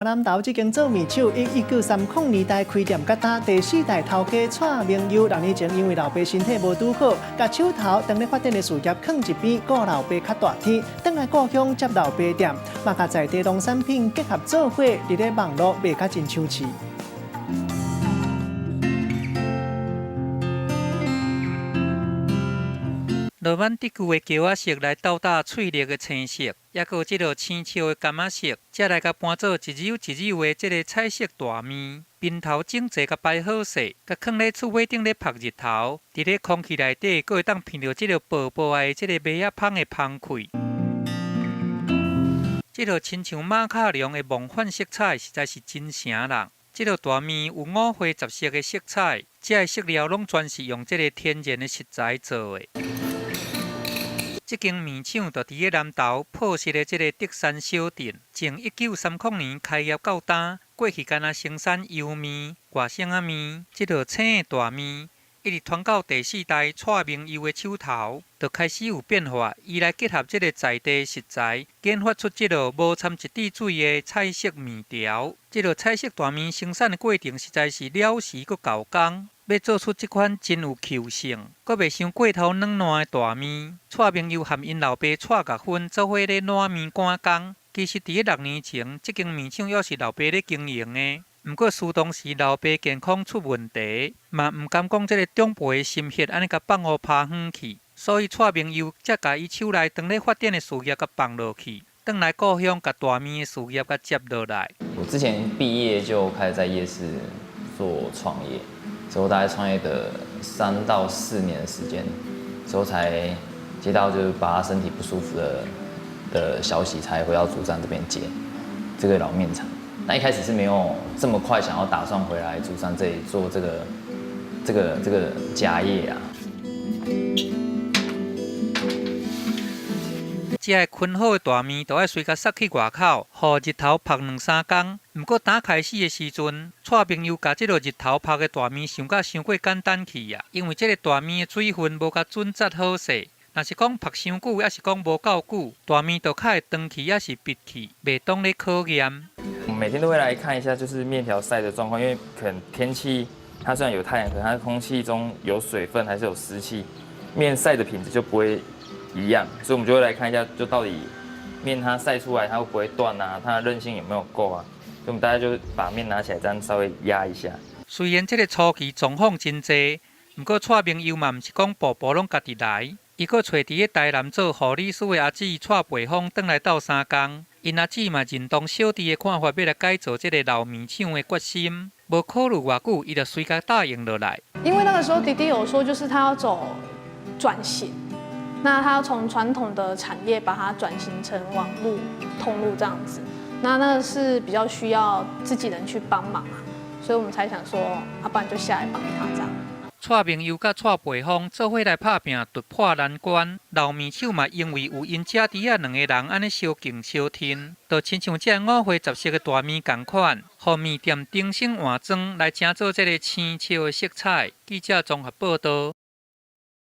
南投這間做麵廠於1930年代開店，到今第四代頭家蔡明佑6年前因為老爸身體無拄好，共手頭當咧發展的事業囥一邊，顧老爸較大天，轉來故鄉接老爸店，嘛共在地農產品結合做伙，佇咧網路賣甲真搶市。羅曼蒂克的橋仔色來鬥搭翠綠的青色，抑閣有這个青笑的柑仔色，才來共搬做一縷一縷的這个彩色大麵，面頭整齊共擺好勢，共囥咧厝尾頂咧曝日頭，佇咧空氣內底，閣會當聞著這个薄薄的這个麥仔芳的芳氣。這个親像馬卡龍的夢幻色彩，實在是真成人。這个大麵有五花十色的色彩，這个色料攏全是用這个天然的食材做的。這間麵廠就佇咧南投朴實的這个竹山小鎮，從1930年開業到今，過去干焦生產油麵、外省仔麵，這个青的大麵，一直傳到第四代蔡明佑的手頭，就開始有變化。伊來結合這个在地食材，研發出這个無摻一滴水的彩色麵條。這个彩色大麵生產的過程實在是了時閣猴工。欲做出這款真有 Q 性、閣袂傷過頭軟爛的大麵，蔡明佑和𪜶老爸蔡國芬做伙咧撋麵趕工。其實佇咧6年前，這間麵廠猶是老爸咧經營的。毋過，事當時老爸健康出問題，嘛毋甘講這个長輩的心血按呢共放予拋遠去，所以蔡明佑才共伊手內當咧發展的事業共放落去，轉來故鄉共大麵的事業共接落來。我之前畢業就開始在夜市做創業。之後大概創業的3到4年的時間，之後才接到就是爸身體不舒服的消息，才回到竹山這邊接這個老麵廠。那一開始是沒有這麼快想要打算回來竹山這裡做這個家業啊。這个燻好的大麵，就愛隨共殺去外口，予日頭曝兩三工。毋過打開始的時陣，蔡明佑共這个日頭曝的大麵想甲傷過簡單去啊！因為這个大麵的水分無共準則好勢，若是講曝傷久，抑是講無夠久，大麵就較會長去，抑是篦去，袂當咧考驗。我每天都會來看一下，就是麵條曬的狀況，因為可能天氣它雖然有太陽，可它空氣中有水分，還是有濕氣，麵曬的品質就不會一樣，所以我們就會來看一下，就到底麵它曬出來，它會不會斷啊？它的韌性有沒有夠啊？所以我們大家就把麵拿起來，這樣稍微壓一下。雖然這个初期狀況真濟，毋過蔡明佑嘛毋是講步步攏家己來，伊閣揣佇咧台南做護理師的阿姊蔡培芳轉來鬥相共，𪜶阿姊嘛認同小弟的看法，欲來改造這个老麵廠的決心，無考慮偌久，伊就隨共答應落來。因為那個時候弟弟有說，就是他要走轉型。那他要從傳統的產業把它轉型成網路通路這樣子，那個是比較需要自己人去幫忙啊，所以我們才想說，啊不然就下來幫他這樣。蔡明佑佮蔡培芳做伙來拍拚突破難關，老麵廠嘛因為有𪜶姐弟仔兩個人按呢相敬相挺，就親像這五花十色的大麵仝款，予麵店重新換裝來成做這个青笑的色彩。記者綜合報導。